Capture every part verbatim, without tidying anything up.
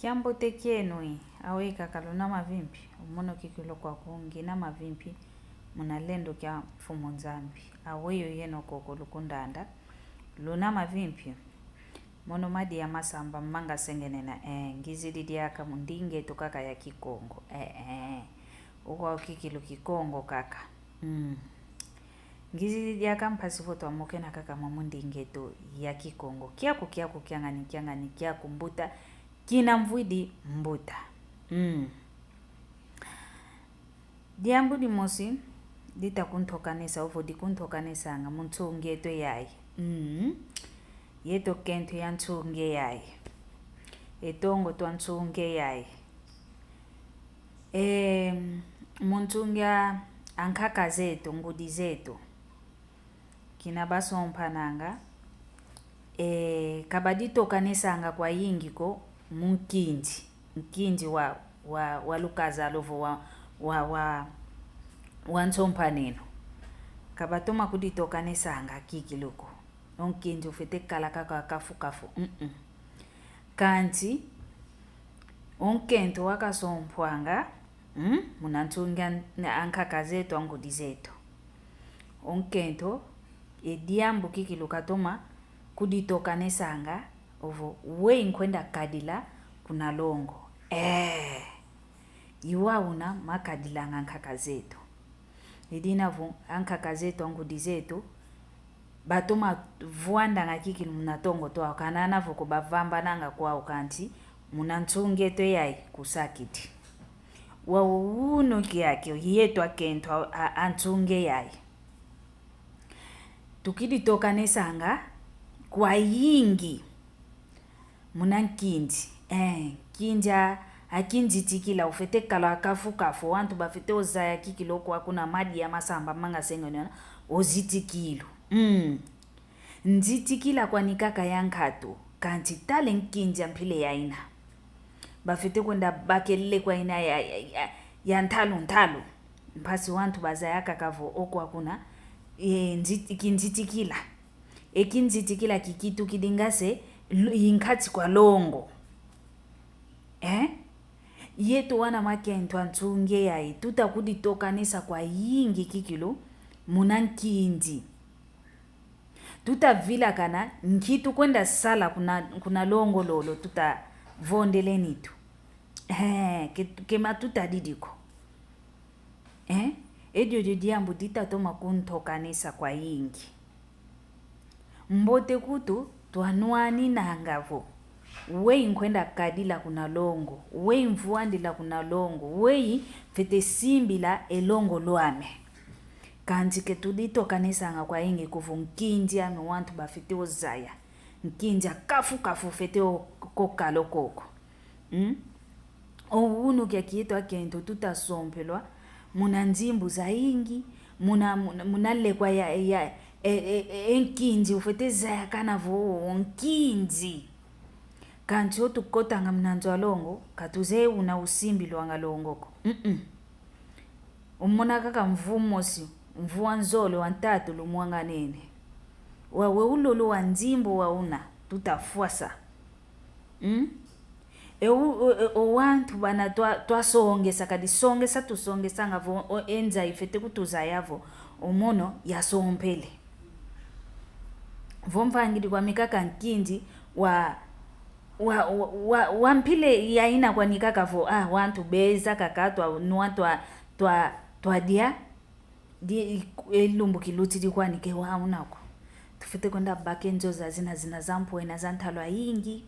Kiambote kieno i, aweyi kaka luna mavimpi, omono kikilu kwaku ngina mavimpi, muna lendo kia Mfumu Nzambi, aweyi yeno koko lukundanda, luna mavimpi, mono madia masamba manga sengenena, eh, ngizidi diaka mu ndinga eto kaka ya Kikongo, eh, eh, ukwa kikilu Kikongo kaka, mm. Ngizidi diaka mpasi vo twamokena kaka mwa mu ndinga eto ya Kikongo. Kiaku, kiaku, kiangani, kiangani, kiaku mbuta, kina mvwidi mbuta. Mm. Diambu dimosi, dita kuntokanesa, ovo dikuntokanesanga mu nsunga eto yayi. Mm. Yeto kento ya nsunga yayi. Etongo twa nsunga yayi. E, mu nsunga ankaka zeto, ngudi zeto. Kina basompananga, e, ka baditokanesanga kwayingi ko mu nkindi, nkindi wa, wa, wa lukazalo ovo wa, wa, wa, wa nsompaneno. Ka batoma kuditokanesanga kikilu ko. O nkindi ufwete kala kaka kafu-kafu, mm-mm. Kansi, o nkento wakasompwanga, mm, muna nsunga ankaka zeto, angudi zeto. O nkento, e diambu kikilu katoma kuditokanesanga, ovo weyi nkwenda kadila kuna longo. Eh, i wau una makadilanga ankaka zeto. I dina vo ankaka zeto, angudi zeto, batoma vwandanga kikilu muna tongo twau, kana ana vo ko bavambananga kwau kansi, muna nsunga eto yayi kusakidi. Wau unu kiaki, yeto akento a, a, a nsunga yayi. Tukiditokanesanga kwayingi. Muna nkindi, eh, nkindi a, akinzitikila, ufwete kala kafu-kafu, wantu bafwete ozaya kikilu kwaku una madia masamba manga sengenena, ozitikilu. Mm. Nzitikila kwani kaka ya nkatu, kansi tala e nkindi a mpila yayina. Bafwete kwenda baka e lekwa yina ya, ya, ya, ya ntalu-ntalu. Mpasi wantu bazaya kaka vo o kwaku una, e, nzit-, kinzitikila. E kinzitikila kikitukidi ngase, lu-, i nkati kwa longo. Eh? Yeto wana makento a nsunga yayi, tuta kuditokanesa kwayingi kikilu, muna nkindi. Tuta vilakana, nki tukwenda sala kuna, kuna longo lolo, tuta vondele nitu. Eh, ke, ke matutadidi ko. Eh? E diodio diambu ditatoma kuntokanesa kwayingi. Mbote kutu twanwaninanga vo, weyi nkwenda kadila kuna longo, weyi mvwandila kuna longo, weyi mfwete simbila e longo lwame. Kansi ke tuditokanesanga kwayingi ko vo nkindi ame wantu bafwete ozaya. Nkindi a kafu-kafu ufwete o-, kokala o koko. Mm? O unu kiaki yeto akento tutasompelwa, muna nzimbu zayingi, muna, muna, muna lekwa ya, ya, e, e, e, e nkindi ufwete zaya kana vo o nkindi. Kansi o tukotanga muna nzo a longo, ka tuzeye una usimbilwanga longo ko. Mm-mm. Umona kaka mvu mosi, mvu wa nzole, wa ntatu lumwanganene. Wawe ulolo wa nzimbu wa una, tutafwasa. Mm? E u, o, e, o wantu bana twa, twasongesa, kadi songesa tusongesanga vo, o, e nza ifwete kutuzaya vo, o mono yasompele. Vo mvangidi kwami kaka nkindi wa, wa, wa, wa, wa mpila yayina kwani kaka vo, ah, wantu beza kaka twanwa twa, twa, twadia. Di, e lumbu kilutidi kwani ke wa una ko. Tufwete kwenda baka e nzo zazina zina za mpwena za ntalu ayingi.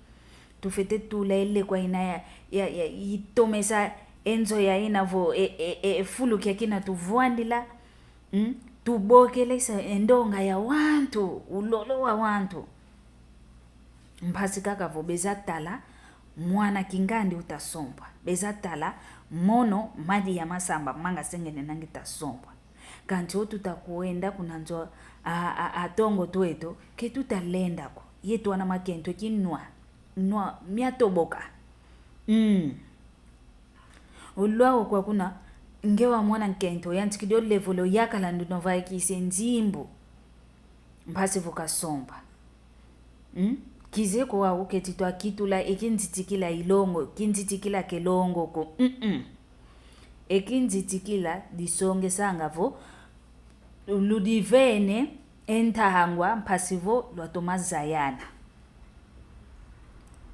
Tufwete tula e lekwa ina ya, ya, ya, itomesa e nzo yayina vo e, e, e, e fulu kiakina tuvwandila. Mm? Tubokelesa e ndonga ya wantu, ulolo wa wantu. Mpasi kaka vo beza tala, mwana kingandi utasompwa. Beza tala, mono madi ya masamba manga sengene nangi tasompwa. Kansi o tutakwenda kuna nzo a, a, a tongo tweto, ke tutalenda ko. Yeto wana makento kinwa. Nwa, miatoboka. Mm. Ulwa o kwa kuna, nge wamona nkento, yantikidi o level o yakala nduno vaikise nzimbu. Mpasi vo kasompa. Mm? Kizeye ko wau keti twakitula e kinzitikila i longo, kinzitikila ke longo ko. Mm-mm. E kinzitikila disongesanga vo ludivene e ntangwa mpasi vo lwatoma zayana.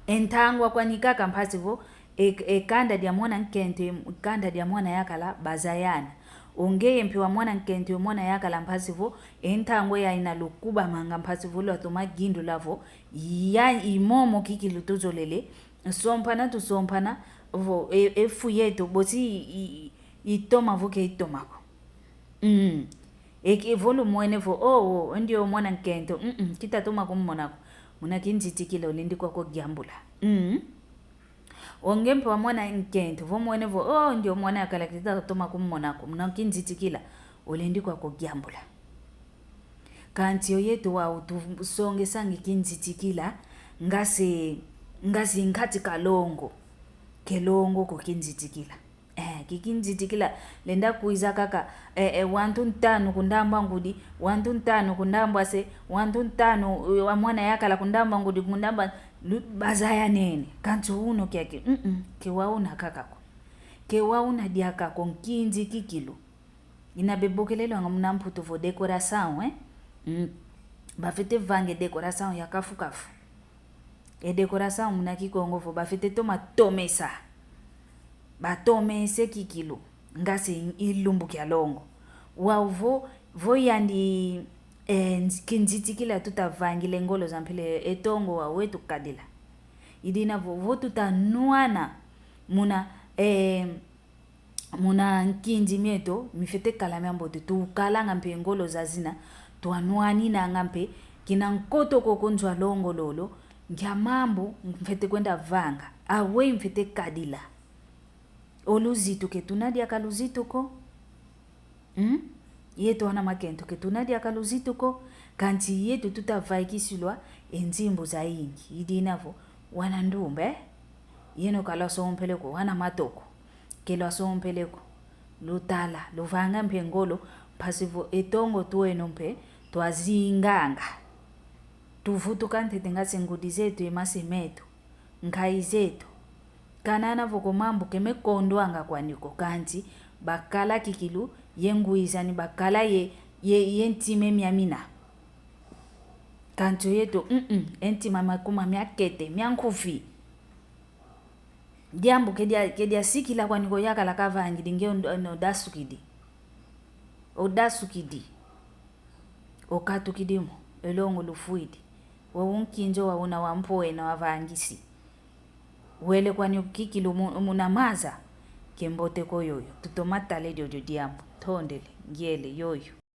E ntangwa kwani kaka mpasi vo e, e kanda dia mwana nkento, e kanda dia mwana yakala bazayana. O ngeye mpe wa mwana nkento, e mwana yakala mpasi vo e ntangwa yaina lukubamanga mpasi vo lwatoma yindula vo ya i momo kikilu tuzolele sompana tusompana vo e, e fu yeto boti i, i, itoma vo ke itoma ko. Mm. Eki vo lumwene vo, oh, oh, ndio mwana nkento, mm, mm, kitatoma kummona ko. Muna kinzitikila ulendi kwako yambula. Mm. O nge mpe wa mwana nkento, vo mwene vo, oh, ndio mwana yakala kitatoma kummona ko. Muna kinzitikila ulendi kwako yambula. Kansi o yeto wau tusongesangi kinzitikila, ngasi, ngasi nkati ka longo. Ke longo ko kinzitikila. Eh, ki kinzitikila lenda kwiza kaka, eh, eh, wantu ntanu kundambwa ngudi, wantu ntanu kundambwa se, wantu ntanu, eh, wa mwana yakala kundambwa ngudi, kundambwa lu-, bazayanene. Kansi uno kiaki, mm-mm, ke wauna kaka ko. Ke wauna diaka ko nkinzi kikilu. Ina bebokelelwanga muna Mputu vo decoração, eh? Mm. Bafete vanga e decoração ya kafu-kafu. E decoração muna Kikongo vo bafete toma tomesa. Batomese kikilu. Ngasi i lumbu kia longo. Wau vo, vo yandi, eh, nz-, kinzitikila tutavangila e ngolo za mpila e tongo wau wetu kadila. I dina vo, vo tutanwana muna, eh, muna nkinzi mieto, mifete kala miambote, tukalanga mpe ngolo zazina, twanwaninanga mpe, kina nkoto ko ku nzo a longo lolo, nkia mambu mfete kwenda vanga, aweyi mfete kadila. O luzitu ke tuna diaka luzitu ko. Hmm? Yeto ana makento ke tuna diaka luzitu ko, kansi yeto tutavaikisilwa e nzimbu zayingi. I dina vo, wana ndumba, eh? Yeno ka lwasompele ko, wana matoko. Ke lwasompele ko. Lutala, luvanga mpe ngolo, mpasi vo e tongo tweno mpe, twazinganga. Tuvutuka ntete ngasi ngudi zeto ye mase meto. Nkayi zeto. Kana ana vo ko mambu ke mekondwanga kwani ko kansi, bakala kikilu, ye ngwizani bakala ye, ye, ye ntima miamina. Kansi o yeto, mm-mm, e ntima makuma miakete, miankufi. Diambu ke dia, ke diasikila kwani ko yakala kavangidi nge o, o, odasukidi. Odasukidi. Okatukidi mo, e longo lufwidi. Wau nkinzi wau una wa mpoena wavangisi. Wele kwani kikilu mu-, muna maza. Kiambote ko yoyo. Tutoma tala e diodio diambu. Ntondele, ngiele, yoyo.